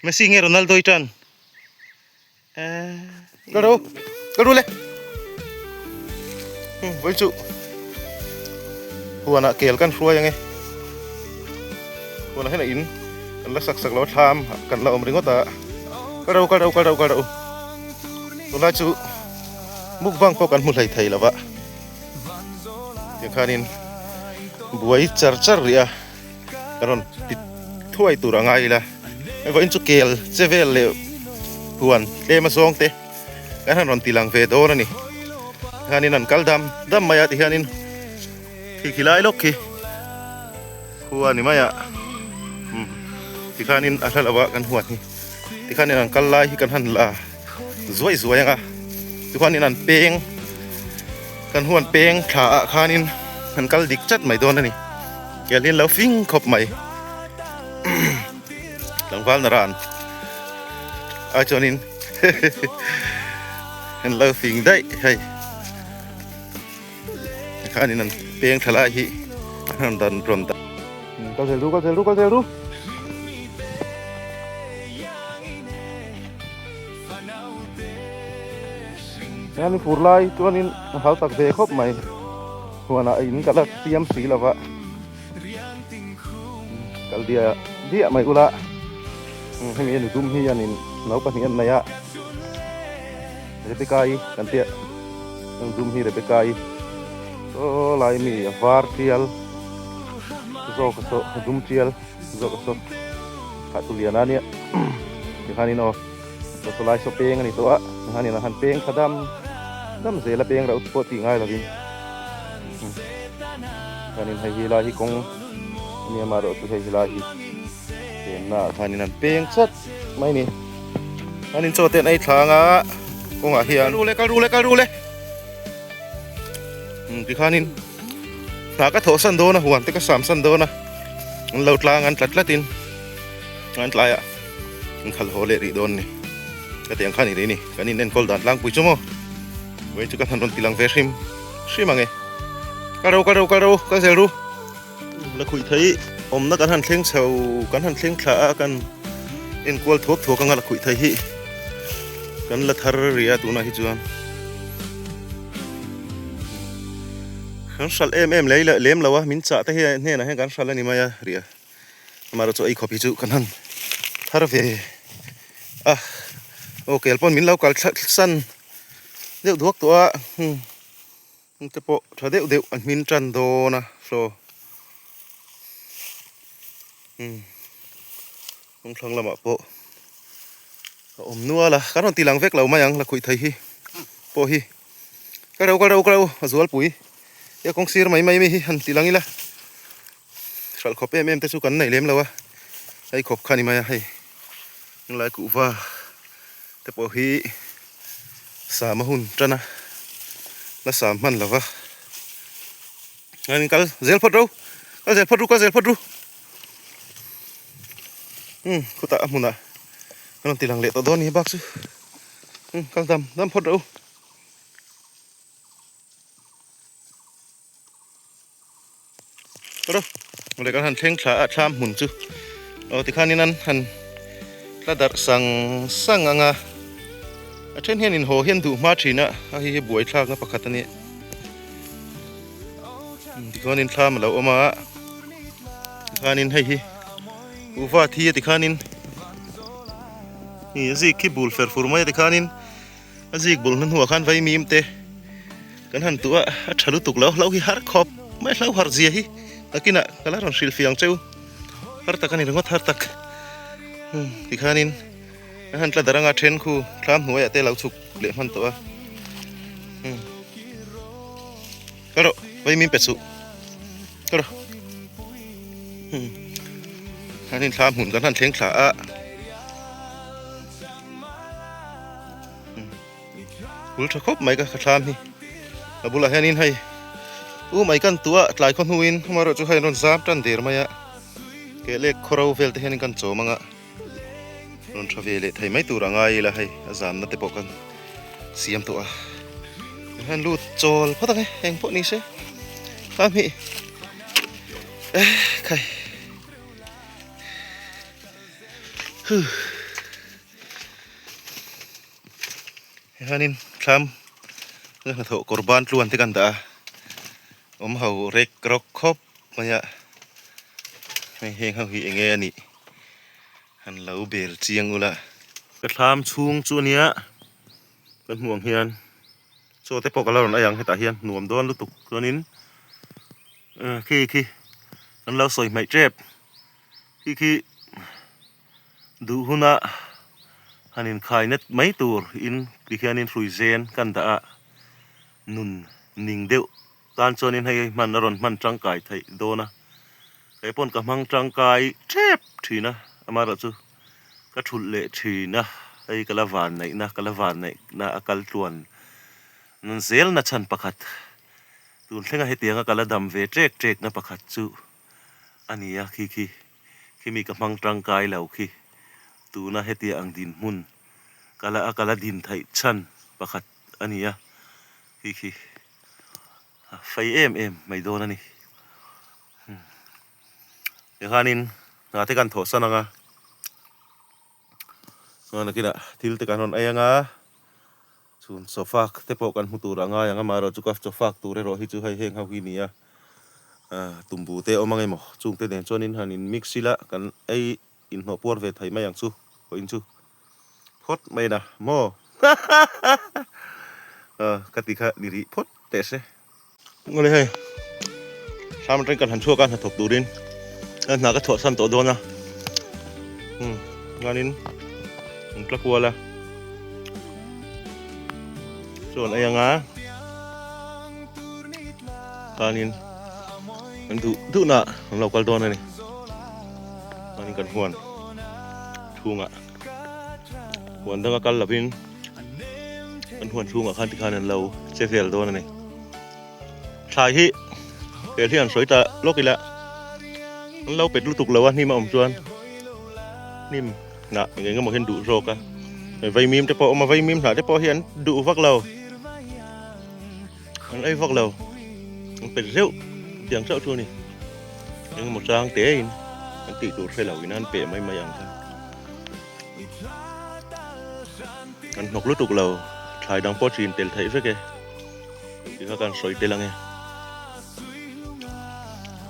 Messi nge Ronaldo i tan? Kal ru, kal ru le. Vawi chu huanah kel kan hruai ange. Huanah hian a in kan la sak sak lo a thlam kan la awm ringawt a. Kal ru, kal ru, kal ru, kal ru. Tunlai chu mukbang pawh kan hmu hlei thei lo va. Tikhanin buai char char rih a. Ka rawn ti thuai tur a ngai ila hei vawiin chu kel che vel leh huan tlem a zawng te kan han rawn ti lang ve dawn a ni hianin an kal dam dam mai a tihianin khi khi lai lawk khi khua a ni mai a umm tikhanin a hla lo a kan huan hi tikhanin an kal lai hi kan han la zuai zuai ang a tikhanin an peng kan huan peng thla ah khanin an kal dik chat mai dawn a ni. Kel hi an lo fing khawp mai tlangval na ran ai chuanin an lo fing daih hei tikhanin an peng thla lai hi an rawn dan rawn dah kal zel ru kal zel ru kal zel ru hianin fur lai chuanin a hau tak ve khawp mai. Huanah in ka la siam si lo va, kal diah diah mai ula, hemi a nu dum hi an in no pahnih an nei a, Rebecca-i kan tia, nu dum hi Rebecca-i saw lai mi a var tial zawk a saw a dum tial zawk a saw kha chu lian a nia tikhanin aw saw lai saw peng a ni tawh a tikhanin a han peng kha dam dam zel a peng rauh pawh tih ngai lovin. Chuanin hei hi lai hi kawng a nia amaherawh chu hei hi lai hi chenna ah khanin an peng chat mai a ni. Chuanin chaw te an ei thlang a kawngah hian kal ru le kal ru le kal ru le umm tikhanin hna ka thawh san dawn a huan te ka sam san dawn a an lo tlang an tla tlat in an tlai ah an khalh haw leh rih dawn a ni ka tih ang khan i ri a ni kan in enkawl dan tlangpui chu maw. Vawiin chu ka han rawn ti lang ve hrim hrim ang e. Kal ro kal ro kal ro kal zel ru. La khuih thei awmna kan han thleng chho kan han thleng thla a kan enkual thuak thuak anga la khuih thei hi kan la thar rih a tunah hi chuan kan hralh em em lei lem lo a min chah te hi hnenah hian kan hralh a ni mai a rih a. Amaherawh chu ei khawp hi chu kan han thar ve a aw kel pawn min lo kal thla san deuh duak tawh a hum te pawh tha deuh deuh an hmin tan dawn a saw umm kawng thlang lamah pawh a awm nual a kan rawn ti lang vek lo mai ang lakhuih thei hi pawh hi ka reu ka reu ka reu a zualpui he kawng sir mai mai mi hi han ti lang ila. Hralh khawp em em te chu kan nei lem lo a, hei khawp kha ni mai a hei helai kuhva te pawh hi sam a hun tan a, la sam hman lo va, chuanin kal zel phawt ro, kal zel phawt ru kal zel phawt ru umm khutah a hmunah an rawn ti lang leh tawh dawn a ni bak chu umm kal dam dam phawt ro. Ro le kan han thleng thla a thlam hmun chu aw tikhanin an han tla darh sang sang ang a a then hian inhaw hian duh hma thin a a hei hi buai thlakna pakhat a ni tikhanin thlam a lo awm a tikhanin hei hi kuhva thi a tikhanin a zik khi bul fer fur mai a tikhanin. A zik bul hnu hnuah khan vaimim te kan han tuh a, a tha lutuk lo hlo hi har khawp mai hlo har zia hi takinah ka la rawn hrilh fiang cheu har tak a ni ringawt har tak tikhanin kan han tla darh anga then khu thlam hnuaiah te lo chhuk leh hman tawh a ka rawh vaimim pe suh ka rawh khanin thlam hmun kan han thleng thla a. Hul tha khawp mai ka thlam hi a bulah hianin hei u mai kan tua tlai khaw hnuin amaherawh chu hei an rawn zam tan der mai a keh lek khaw ro vel te hianin kan chawm anga rawn tha ve leh thei mai tur a ngai ila hei a zamna te pawh kan siam tawh a hian lut chawl phawt ang e eng pawh ni se thlam hi eh khai. Huh. Hianin thlam la hnathawh kawr ban tluan te kan dah a, awm ho rek rawk khawp mai a, hei heng ho hi eng nge a nih han lo bel chiang ula. Ka thlam chhung chu a nia kan hmuh ang hian chaw te pawh ka la rawn ei ang hetah hian nuam dawn lutuk chuanin khi khi kan lo sawi hmaih tep khi khi. Duh huna han inkhai net mai tur in tikhianin hrui zen kan dah a, nun ning deuh tan chuanin hei hman a rawn hman tangkai theih dawn a, kei pawn ka hmang tangkai tep thin a, amaherawh chu ka thulh leh thin a, hei ka la van neihna ka la van neihna a kal tluan nun zelna chhan pakhat tun thlenga hetianga ka la dam ve ṭek ṭekna pakhat chu a ni a khi khi. Khimi ka hmang tangkai lo khi tuna hetia ang dinhmun ka la a ka la din theih chhan pakhat a ni a, khi khi a fei em em mai dawn a ni. Tikhanin hna te kan thawhsan ang a, chuan nakinah thil te kan rawn ei ang a, chhun chawfak te pawh kan hmu tur a ngai ang a, amaherawhchu ka chawfak tur erawh hi chu hei heng ho hi ni a, tumbu te awm ang emaw chung te nen chuan in han in mix ila kan ei inhnawh puar ve thei mai ang chu pawhin chu phawt mai na maw ka ti kha ni rih phawt teh se. Ngawle hei thlam atang kan han chhuak a hnathawk turin hna ka chhuah san tawh dawn a umm chuanin an tla kual a chuan ei anga chuanin an duh duh na an lo kal dawn a ni chuanin kan huan chhungah huan danga kal lovin Kan huan chhungah khan tikhan an lo che vel dawn a ni. Thlai hi tel hi an sawi ta lawk ila an lo pet lutuk lo a hnim a awm chuan hnim hnah eng eng emaw hian duh zawk a vaimim te pawh a awm a vaimim hnah te pawh hi an duh vak lo an ei vak lo an pet zeuh tiang chauh chu a ni eng emaw chang te in an tih tur hre lo in an peh mai mai ang kha. Kan hnawk lutuk lo, thlai dang pawh chin tel theih vek e, tih kha kan sawi tel ang e.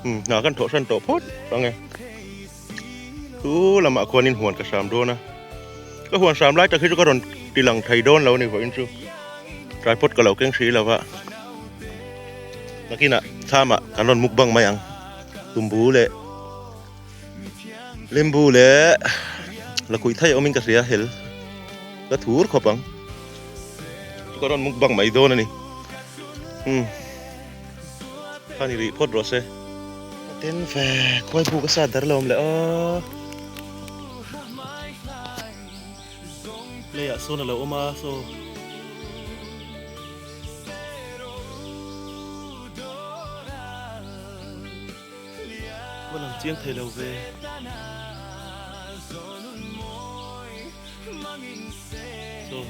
Umm hna kan thawh hran tawh phawt ang e. Chu lamah khuanin huan ka hram dawn a, ka huan hram lai tak hi chu ka rawn ti lang thei dawn lo a ni vawiin chu tripod ka lo keng hrih lo va, nakinah thlamah kan rawn mukbang mai ang tumbu leh. Limbu leh lakhuih thei awmin ka hria hel ka thur khawp ang ka rawn mukbang mai dawn a ni umm kha ni rih phawt rawh se ka ten ve khuai bu ka sat dar lo awm leh aw leiah sawn a lo awm a saw. Va lang chiang thei lo ve. Saw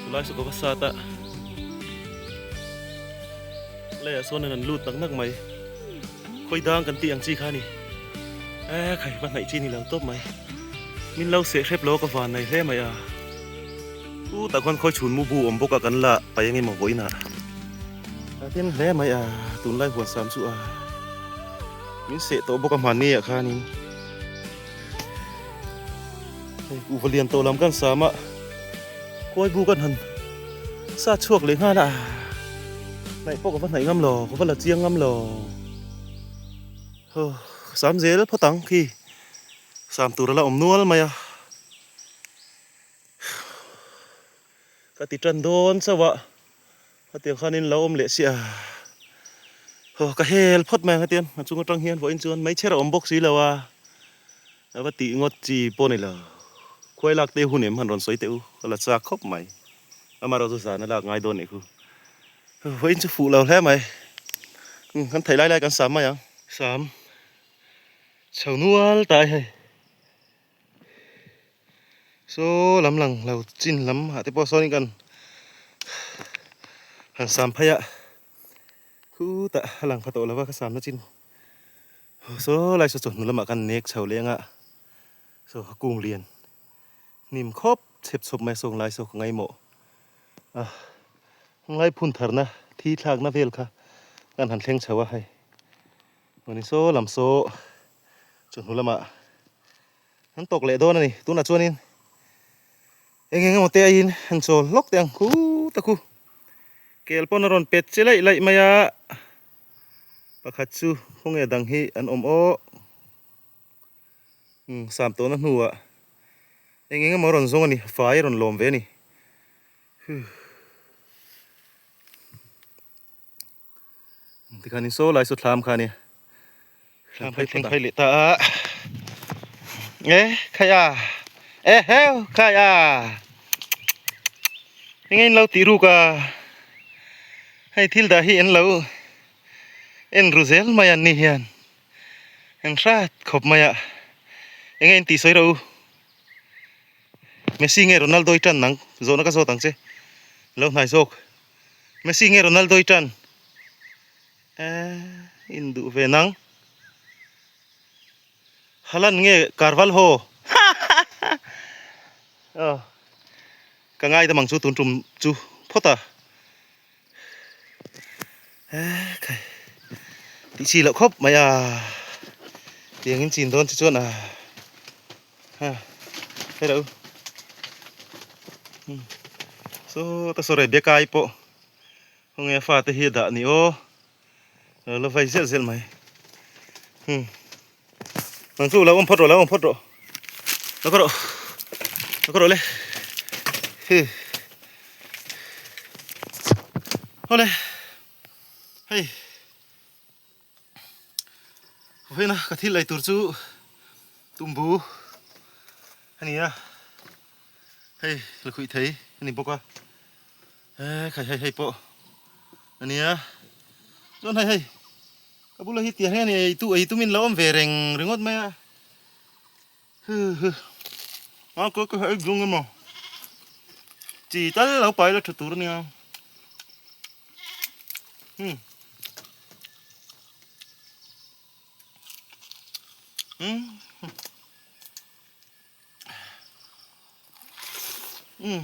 Chulai saw ka va sat a. Leiah sawn an lut nak nak mai. Khawi dang kan tih ang chi kha a ni. E khai va hnaih chi ni lo tawp mai. Min lo seh hrep lo ka van nei hle mai a. U tah khuan khawi chhun mu bu awm bawk a kan la paih ang emaw vawiin ah. A ten hle mai a, tunlai huan sam chu a min seh tawh bawk a hmanni ah khanin hei kuhva lian tawh lam kan sam a, khuai bu kan han sa chhuak leh nghal a, hnaih pawh ka va hnaih ngam lo, ka va la chiang ngam lo, huh sam zel phawt ang khi sam tur a la awm nual mai a. Ka ti tan dawn chauh a, hetiang khanin lo awm leh si a, haw ka hel phawt mai ang hetiang a chung atang hian vawiin chuan meichher a awm bawk si lo a, a va tih ngawt chi pawh a ni lo, khuai lak te hun em han rawn sawi teh u, ka la chak khawp mai, amaherawhchu zan a lak ngai dawn nih khu, vawiin chu fuh lo hle mai, kan theih lai lai kan sam mai ang. Sam chho nual ta e hei. Saw lam lang lo chin lam ah te pawh sawnin kan han sam phei a khutah a lang kha tawh lo va ka samna chin saw lai saw chawhnu lamah kan nek chho leng a saw a kung lian hnim khawp chep chawp mai a sawng lai saw ka ngaimawh a ngai phun tharna thi thlakna vel kha kan han thleng chho a hei mawni saw lam saw chawhnu lamah an tawk leh dawn a ni tunah chuanin eng eng emaw te aiin an chawl hlawk teh ang khut a khu kel pawn a rawn pet che laih laih mai a pakhat chu khawnge dang hi an awm aw. Umm sam tawhna hnuah eng eng emaw a rawn zawng a ni, fai a rawn lawm ve a ni. Huh. Tikhanin saw lai saw thlam kha a nia. Thlam phei thleng phei leh ta a. E khai a. E heu khai a. Eng in lo tih ruk a. Hei thil dah hi an lo en ru zel mai an ni hian. Eng hrat khawp mai a, enge in tih sawi rawh u. Messi nge Ronaldo i tan nang? Zawhna ka zawt ang che. Lo hnai zawk. Messi nge Ronaldo i tan? Eeh in duh ve nang. Haaland nge Carvalho? Aw ka ngaidam ang chu tun tum chu phawt a. Ekhai tih chi loh khawp mai a tiang in chin dawn che chuan a ha hei lo saw ta saw Rebecca-i pawh khawnge a fate hi a dah ni aw lo la vai zel zel mai nang chu lo awm phawt rawh lo awm phawt rawh lo ka rawh lo ka rawh le hi awle hei vawiina ka thil ei tur chu tumbu a ni a hei lakhuih thei a ni bawk a he khai hei hei pawh a nia chuan hei hei ka bula hi tiang hian ei tu ei tumin lo awm ve reng ringawt mai a hu hu a ka ka ei dung emaw chi tal lo pai la tha tur a nia hmm hmm Umm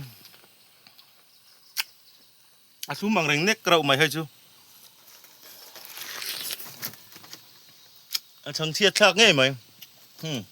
a thlum ang reng nek rauh mai hei chu a chhangchhiat thlak ngei mai hmm.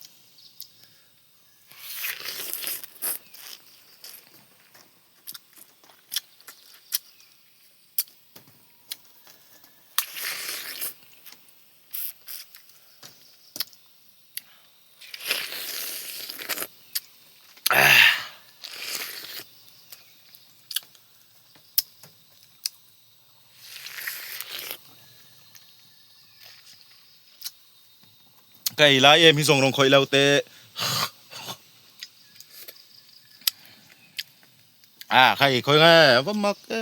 Ka ei lai em hi zawng rawn khawih lo teh. À khay khawih nge va mak e.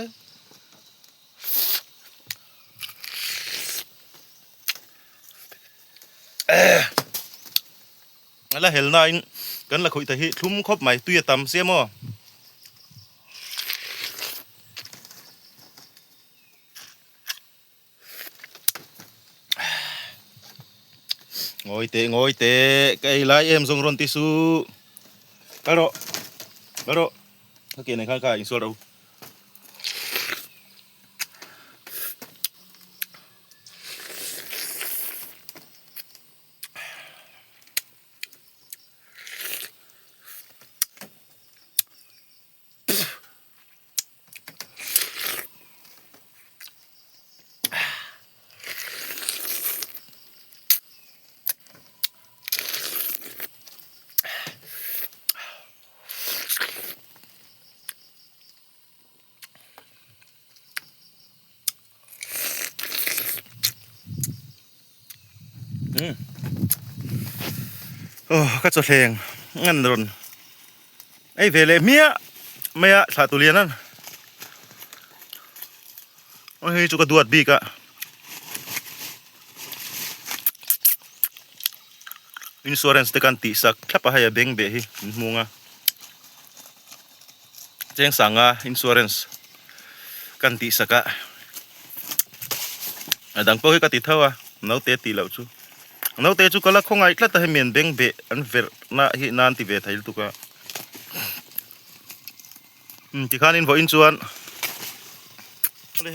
A la hel nain kan la khawih ta hi thlum khawp mai tui a tam sia maw. Ngawi teh ngawi teh ka ei lai em zawng rawn ti suh. Kal rawh kal rawh ka ke nen khan kha insual rawh u. Ka chawthleng an rawn ei ve leh hmiah mai a thlah tu lian an aw hei chu ka duat bik a insurance te kan tih sak thlap a hei a beng beh hi an hmung a. Cheng sanga insurance kan tih sak a a dang pawh hi ka ti tho a naute tih loh chu naute chu ka la khawngaih tlat a hemi an beng beh an verh na hi nan ti ve thei lutuk a. Umm tikhanin vawiin chuan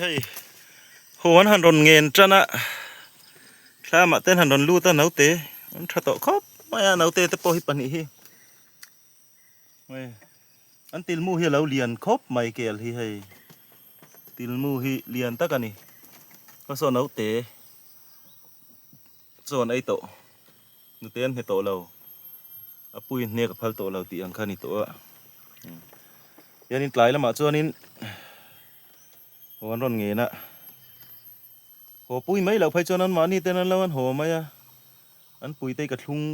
hei haw an han rawn ngen tan a thlamah te an han rawn lut a naute an tha tawh khawp mai a naute te pawh hi pahnih hi hei an tilmu hi a lo lian khawp mai kel hi hei tilmu hi lian tak a ni ka saw naute chuan ei tawh nute an hne tawh lo. A pui hnek a phal tawh lo tih ang kha a ni tawh a. Hianin tlai lamah chuanin haw an rawn ngen a, haw pui mai loh phei chuan anmahni ten an lo an haw mai a, an pui te hi ka thlung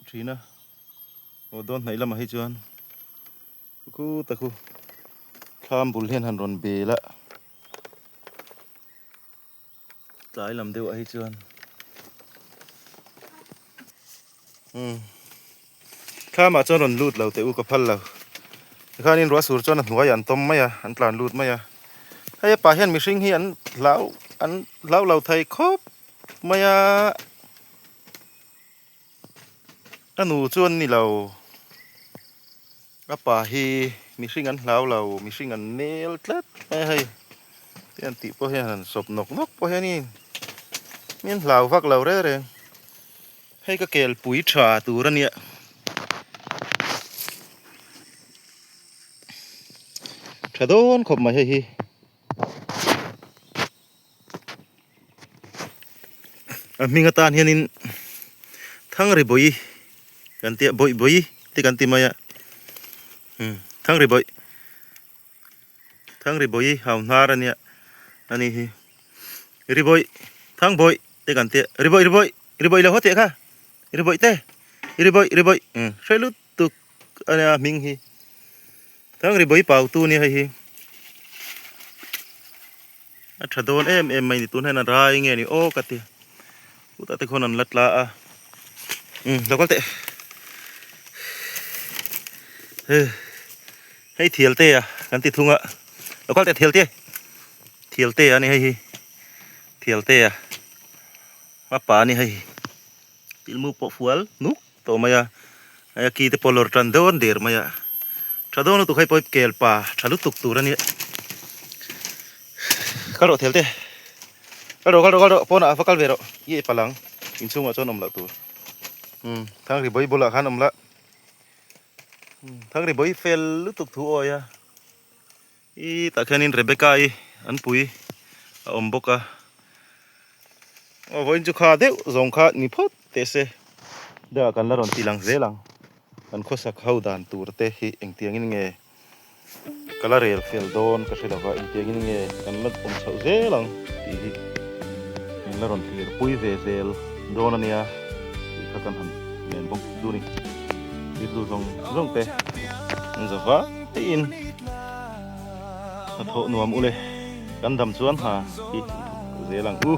thin a, haw dawn hnaih lamah hi chuan khu ta khu thlam bul hian han rawn bel a. Tlai lam deuh ah hi chuan umm thlamah chuan rawn lut lo teh u ka phal lo tikhanin ruah sur chuan a hnuai an tawm mai a an tlan lut mai a hei a pah hian mihring hi an hlau an hlau lo thei khawp mai a a nu chu an ni lo a pa hi mihring an hlau lo mihring an nel tlat mai a hei te an tih pawh hian han sawp nawk nawk pawh hianin min hlau vak lo reng reng hei ka kel pui tha tur a nia tha dawn khawp mai hei hi. A hming atan hianin Thangri Bawi kan tia Bawih Bawi te kan ti mai a umm Thangri Bawih Thangri Bawi hau hnar a nia a ni hi Ri Bawih Thang Bawih te kan tia Ri Bawih Ri Bawih Ri Bawih lo haw teh kha Ri Bawih te Ri Bawih Ri Bawih umm hre lutuk a nia hming hi. Thangri bawi pau tu nia hei hi a tha dawn em em mai ni tun hian a rai nge ni aw ka ti chutah te khawn an la tla a umm lo kal teh hei thial te a kan ti thung a lo kal teh thial te thial te a ni hei hi thial te a a pa a ni hei Tilmu pawh fual nuk tawh mai a, hei a ki te pawh lawr tan dawn der mai a, tha dawn lutuk hei pawh hi kel pa tha lutuk tur a nia. Kal rawh thel te, kal rawh kal rawh kal rawh pawnah va kal ve rawh i ei palh ang inchhungah chuan awm loh tur. Umm Thangri bawi bulah khan awm la, Thangri bawi fel lutuk thu awi a. I tah khianin Rebecca i an pui a awm bawk a, aw vawiin chu kha deuh zawng kha ni phawt teh se deuhah kan la rawn ti lang zel ang, kan khawsak ho dan tur te hi engtiangin nge ka la rel fel dawn ka hre lova engtiangin nge kan la awm chhoh zel ang tih hi min la rawn thlir pui ve zel dawn a nia tih kha kan han nen bawk chu ni, rilru zawng zawng te an za vak. Tiin hnathawh nuam ule kan dam chuan hna hi i thawk zel ang u.